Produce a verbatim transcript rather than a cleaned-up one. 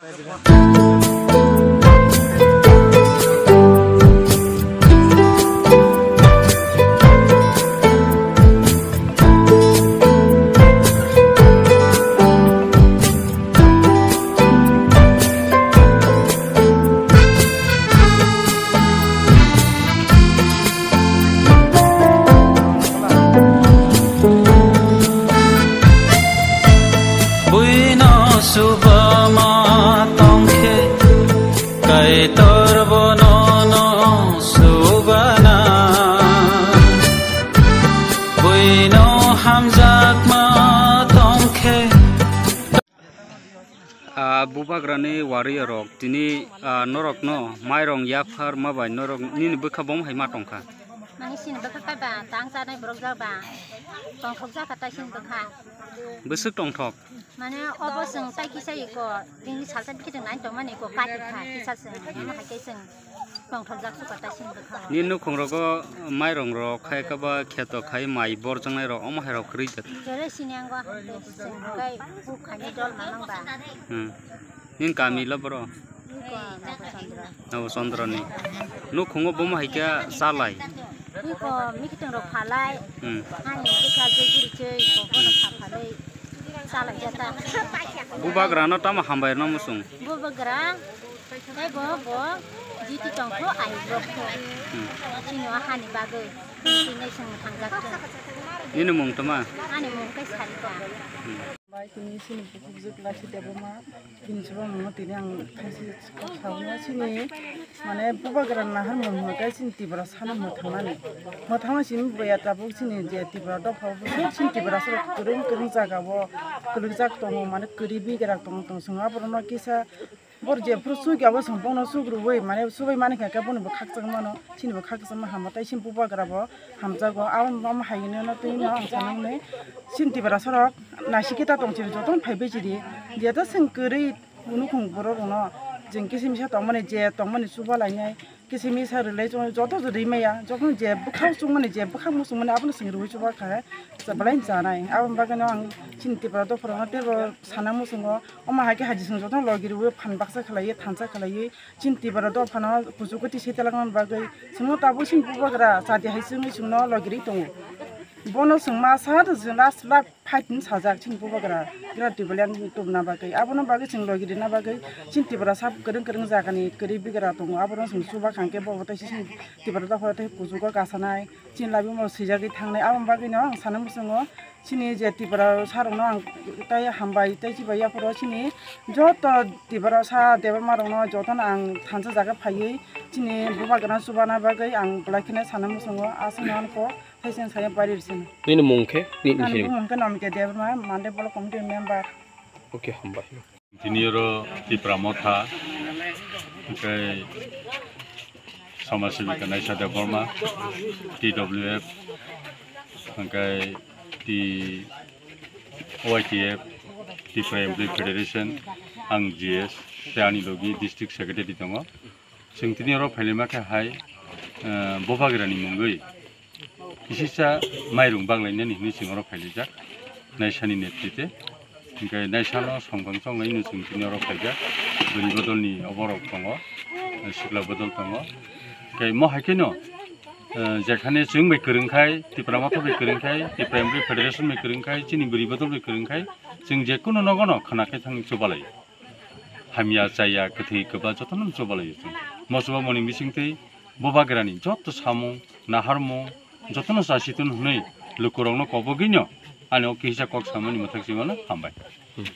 Buino subama tongkhe, Kaitor bono no subana. Buino hamjakma tongkhe. Ah, bubagrani warrior rok, tini, ah, norokno mairong yaphar ma bai norok nini bwkha bom hai ma tongkha. Mani sini bwkha kai ba, tang chanai borok jak ba, tongthok jak kha tai sini bwkha. Bwswk tongthok? Mane obo chwng tai kisa iko, tini salsa bikhe tong nai tongmani iko, kati kha kisa chwng, omo hai khe chwng. Tongthokjak suka tai sini bwkha. Ni nukhung rogo mairong rok khai kaba kheto khai mai borjaknai rok omo hai rok kwrwi jak. Jere sini ango hamte seng kai buk khaini dol manang ba. Hmm. Nin kami lo boro? Iko Nabo Chandra. Nabo Chandra ni. Nukhungo bomo hai kya salai? Iko mikiteng rok phalai. Hmm. Hai bwkha je guri chei ko bono pha phalai. Salai jata. Bubagra no tamo hambai no musung. Bubagra. Tei bo, bo G T tongkho, ai rokho. Hmm. Chini o hani bagwi. Chini song thangjak khe. Nini mung toma? Ani mung khe Sarita. Hmm. Bai tini sini bukhuk jwk Lachi Debbarma. Tini chwng mung tini ang thaisi kok sawi sini. Mane bubagra nahar mung hwnka sini Tripura sana mwthangmani. Mwthangma sini boya tabuk sini je Tripura dopha bo sini Tripura sara kwrwng kwrwng jaga o kwrwng jak tongo mane kwrwi bigra tong tong swngo aborok no kisa Bor je phuru sugya bo song bono sugrubui mane subai mani kha khe bono bo khakchang mano, chini bo khakchang ma hamo tei chini bubagra bo hamjago. Abo ma hai no twi no ang sanang ne chini Tiprasa rok naisik khe ta tong chini joto no phai bai chiri. Je ta seng kwrwi nukhung borok rok no jeng kisi misa tong mani je tong mani chuba lai nai kisi misa rwlai chung joto rwi maya joto je bwkhak chung mani je bwkhak muchung mani abo no seng rwi chuba kha belai chanai. Abo bagwi no ang chini Tipra dopha rok no teibo sana muchungo. Omo hai khe haji song jotono logi rwi phan baksa khlaiwi thansa khlaiwi chini Tipra dophano kuchugo twi swi talangna bagwi chwngno tabuk chini bubagra chati hai chwngwi chwngno logi rwi tongo. Bono chwng ma sa last lap fight ni sajak chini bubagra gra tibuli ang tubuna bagwi abono bagwi chwng logi rwna bagwi chini Tiprasa kwrwng kwrwng jagani kwrwi bigra tongo abono chwng chuba kha hwnkhe bobo tei chini Tipra dophano tei kuchugo kasanai chini laibuma swijagwi thangnai aboni bagwino ang sana muchungo. Chini je Tiprasa rokno ang tei hambai tei chibai yaphoro chini joto Tiprasa Debbarma rokno jotono ang thansa jaga phaiwi chini bubagrano chubana bagwi ang belai kheno sana muchungo aswkno anko thaiseng saya bari rwsino. Nini mung khe? Ni, ni Ani sini. Bumung khe Nomke Debbarma, Mande Block Committee member. Okay, hambai. Tini oro Tipra Motha, hwnkhe Samaj Sevika Naisha Debbarma, T W F, hwnkhe T-, Y T F, Tipra Employee Federation, ang G S, tei ani logi District Secretary tongo. Chwng tini oro phailima khe hai, eh, bubagrani mungwi kisisa mairung baglainani hinwi chwng oro phailaijak, naisani netrite. Hwnkhe naisano songphang chonglaino chwng tini oro phaijak. Bwrwi bodolni oborok tongo, sikla bodol tongo. Hwnkhe mo hai kheno, eh, jekhane chwng bai kwrwng khai, Tipra Motha bai kwrwng khai, Tipra Employee Federation bai kwrwng khai, chini bwrwi bodol bai kwrwng khai, chwng jekunu nogono khwna khai thangwi chubalai. Hamya chaya, kwthwi kwba jotono chubalai chwng. Mo chubamani bisingtwi bubagrani joto samung, naharmung, jotono chasiton hwnwi lukurokno kobogwino ani o kisa kok samani mwthak chibano hambai.